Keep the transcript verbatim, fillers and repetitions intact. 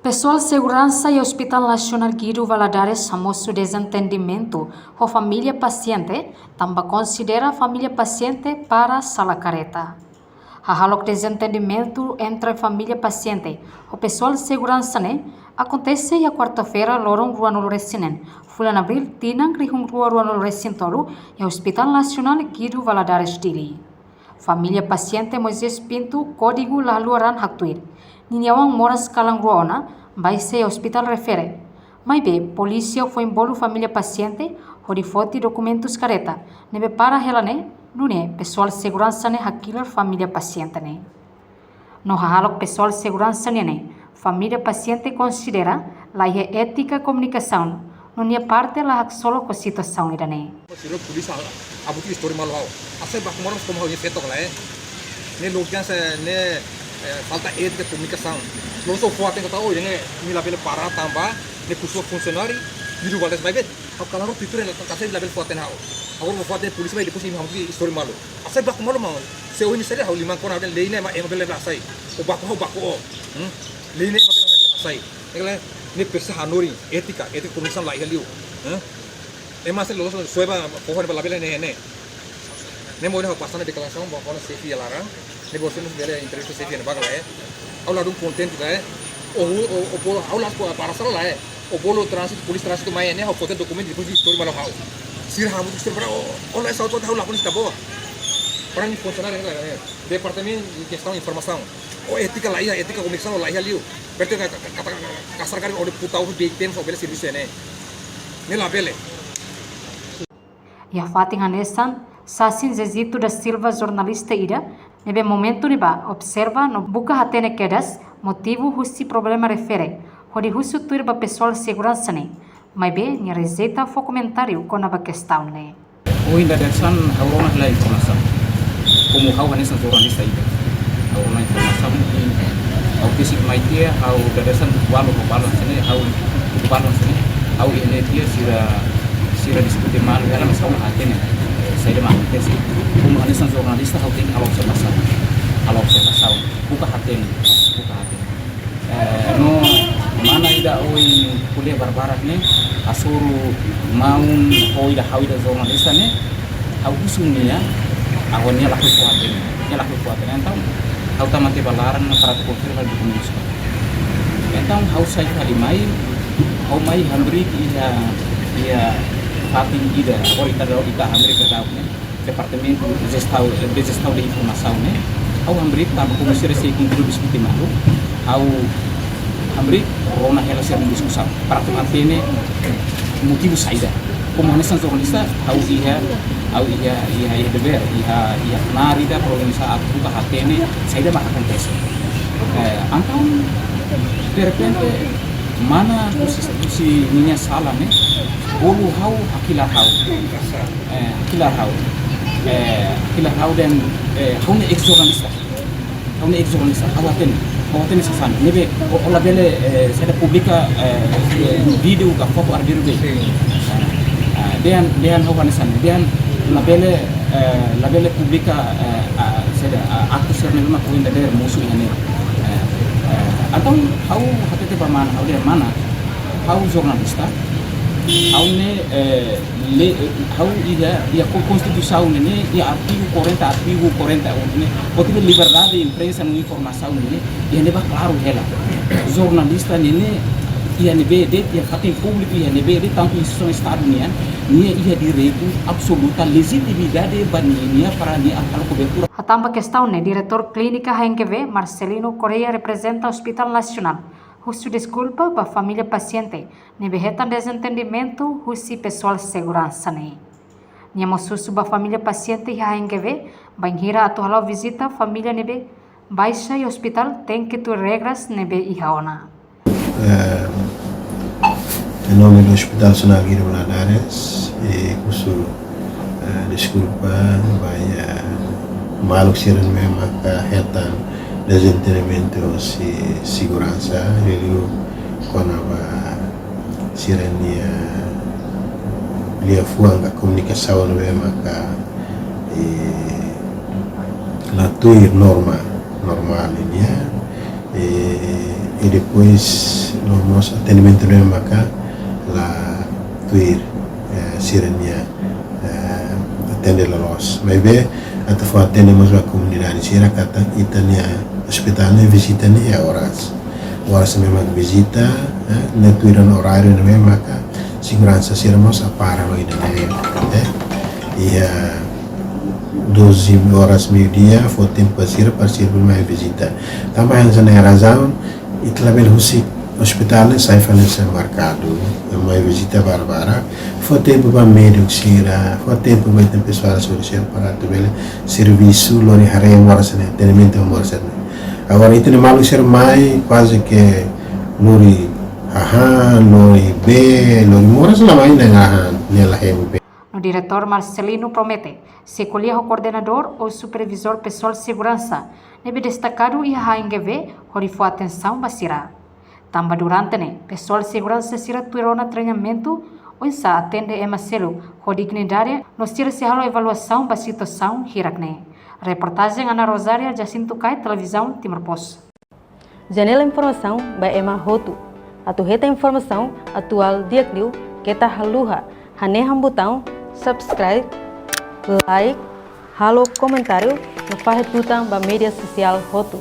Pesoál seguransa iha Hospital Nasionál Guido Valadares hamosu dezentendimentu ho família pasiente, tanba konsidera família pasiente para sala kareta. Hahalok dezentendimentu entre família pasiente ho pesoál seguransa ne'e akontese iha kuarta-feira loron ruanulu-resin-neen, fulan Abríl, tinan rihun rua ruanulu-resin-tolu, iha Hospital Nasionál Guido Valadares, Dili. Família pasiente Moisés Pinto, kódigu la haluha raan, haktuir ninia oan moras kalan rua ona, baixa iha ospitál refere. Maibé, polísia foin bolu família pasiente hodi foti dokumentus kareta ne'ebé para hela ne'e, nune'e pesoál seguransa ne'e hakilar família pasiente ne'e. No hahalok pesoál seguransa nian ne'e, família pasiente konsidera la iha étika komunikasaun, no nia parte la haksolok ho situasaun ida-ne'e. Sira polísia, ha'u buka istória malu ha'u. Asa baku malu komu ha'u-nia feto kala, eh. Ne'e logika se ne'e, eh, falta étika komunikasaun. Loos fó-hatene katak, oh, ne'e imi labele para tanba ne'e husu funsionáriu, Guido Valadares, maibé ha'u kalan rua tutur ne'e, katak labele fó-hatene ha'u. Ha'u fó-hatene polísia, maibé depois imi ha'u buka istória malu. Asa baku malu maun. Se ohin ne'e saida ha'u liman kona ha'u dehan lei ne'e ema, ema bele hasai. Ó baku, ha'u baku ó. Hmm? Lei ne'e ema bele, bele hasai. Ne'e kala ne'e presiza hanorin étika, étika komunikasaun la iha liu. Hmm? Ema sei loos soe ba foho ne'ebá labele ne'e, ne'e. Ne'e mós ha'u pasa ona deklarasaun ba ha'u-nia xefe iha laran. Ne'e bosé mós bele entrevista xefe iha ne'ebá kala, eh. Ha'u ladún kontente kala, eh. Ó, ó, ó, ó, ha'u la para sala la, eh. Ó bolu tránzitu, polísia tránzitu mai ne'e, ha'u fó-hatene dokumentu, depois istória malu ha'u. Sira hamutuk istória para ó, ó la saida ha'u lakon ita boa. Para nia funsionáriu ne'e, departamentu de kestaun informasaun. Ó étika la iha, étika komunikasaun la iha liu. Berarti ka, ka, ka, ka, kasar karik ó dehan puta ó de'it tempu ó bele servisu ne'e. Ne'e labele. Iha fatin hanesan, Sasin Zezito da Silva, jornalista ida ne'ebé momentu ne'ebá observa no buka hatene kedas motivu husi problema refere, hodi husu tuir ba pesoál seguransa ne'e, maibé nia rejeita fó komentáriu kona-ba kestaun ne'e. Ohin dadeer-saan ha'u rona hela informasaun. Komu ha'u hanesan jornalista ida, ha'u rona informasaun, ha'u besik mai tiha, ha'u dadeer-saan balu, balu sini, ha'u balu sini, ha'u iha ne'e tiha sira, sira diskute malu, hela mas ha'u la hatene saida mak akontese. Komu hanesan jornalista ha'u tenke halo observasaun, halo observasaun, buka hatene, buka hatene. Eh, no mana ida ohin ko'alia barbarak ne'e, hasoru maun ho ida ha'u ida jornalista ne'e, ha'u husu nia, agora nia lakohi fó-hatene, nia lakohi fó-hatene. Entaun, ha'u tama tiha ba laran para konfirma dokumentus. Entaun, ha'u sai fali mai, ha'u mai hamriik iha, iha fatin ida, agora ita daudaun, ita hamriik daudaun ne'e. Departamentu Jestaun, eh, de Jestaun de Informasaun ne'e, ha'u hamriik tanba komu sira sei kontinua diskute malu, ha'u hamriik rona hela sira-nia diskusaun para atu hatene motivu saida. Komu hanesan jornalista, ha'u iha, ha'u iha, iha, iha devér, iha, iha knaar ida para organiza atu buka hatene saida mak akontese. Eh, entaun, derrepente, mana husi, husi ninia sala ne'e, bolu ha'u, hakilar ha'u. Eh, hakilar ha'u. Eh, hakilar ha'u dehan, eh, ha'u ne'e eis-jornalista. Ha'u ne'e eis-jornalista. Ha'u hatene. Ha'u hatene sasán. Ne'ebé, ó, ó labele, eh, saida publika, eh, eh, vídeo ka foto arbiru be. Sin. Ah, dehan, dehan ha'u hanesan. Dehan labele, eh, labele publika, eh, ah, saida, ah, aktu sira ne'ebé mak ohin dadeer mosu iha ne'e. Eh, eh, entaun ha'u hatete ba mana, ha'u dehan mana. Ha'u jornalista. Ha'u ne'e, eh, lei, eh, ha'u iha, iha ko-, konstituisaun ne'e, iha artigu quarenta, artigu quarenta e um ne'e, ha'u tenke liberdade de imprensa no informasaun ne'e, iha ne'ebá klaru hela. Jornalista ne'e, iha ne'ebé de'it, iha fatin públiku, iha ne'ebé de'it, tantu instituisaun Estadu nian, nia iha direitu absoluta, lejitimidade ba nia, nia para nia halo kobertura. Hatán ba kestaun ne'e, Diretór Klínika H N G V, Marcelino Correia, reprezenta Hospital Nasionál, husu deskulpa ba família pasiente ne'ebé hetan dezentendimentu husi pesoál seguransa ne'e. Nia mós husu ba família pasiente iha H N G V, bainhira atu hala'o vizita família ne'ebé baixa iha ospitál, tenke tuir regras ne'ebé iha ona. Eh, em nome do Hospital Nacional Guido Valadares, eh, husu, eh, deskulpa ba, eh, maluk sira ne'ebé maka hetan dezentendimentu husi seguransa, liuliu kona-ba sira-nia liafuan ka komunikasaun ne'ebé maka, eh, la tuir norma, normál nian. Eh, e depois, No mós atendimentu ne'e maka la tuir, eh, sira-nia, eh, atende loloos. Maibé atu fó atende mós ba komunidade sira katak ita-nia ospitál ne'e vizita ne'e iha oras. Oras ne'ebé mak vizita, eh, ne'e tuir ona oráriu ne'ebé maka seguransa sira mós apara ho ida-ne'e, eh. Iha doze horas meiudia, fó tempu ba sira para sira bele mai vizita. Tanba hanesan ne'e razaun, ita labele husik ospitál ne'e sai fali hanesan merkadu, mai vizita barak-barak. Fó tempu ba médiku sira, fó tempu ba ita-nia pesoál saúde sira para atu bele servisu, lori haree moras ne'e, atendimentu moras ne'e. Agora, ita-nia maluk sira mai, kuaze ke lori hahán, lori bee, lori moras la mai na'in hahán, ne'e la hemu bee. No diretór Marcelino promete sei ko'alia ho koordenadór ou supervizór pesoál seguransa ne'ebé destakadu iha H N G V hodi fó atensaun ba sira. Tanba durante ne'e, pesoál seguransa sira tuir ona treinamentu oinsá atende ema seluk ho dignidade no sira sei halo evaluasaun ba situasaun hirak ne'e. Reportajen Ana Rosária, Jacinto Kai, Televizaun Timor Post. Janela informasaun ba ema hotu. Atu hetan informasaun atuál di'ak liu keta haluha hanehan butaun subscribe, like, halo komentáriu no fahe tutan ba média sosiál hotu.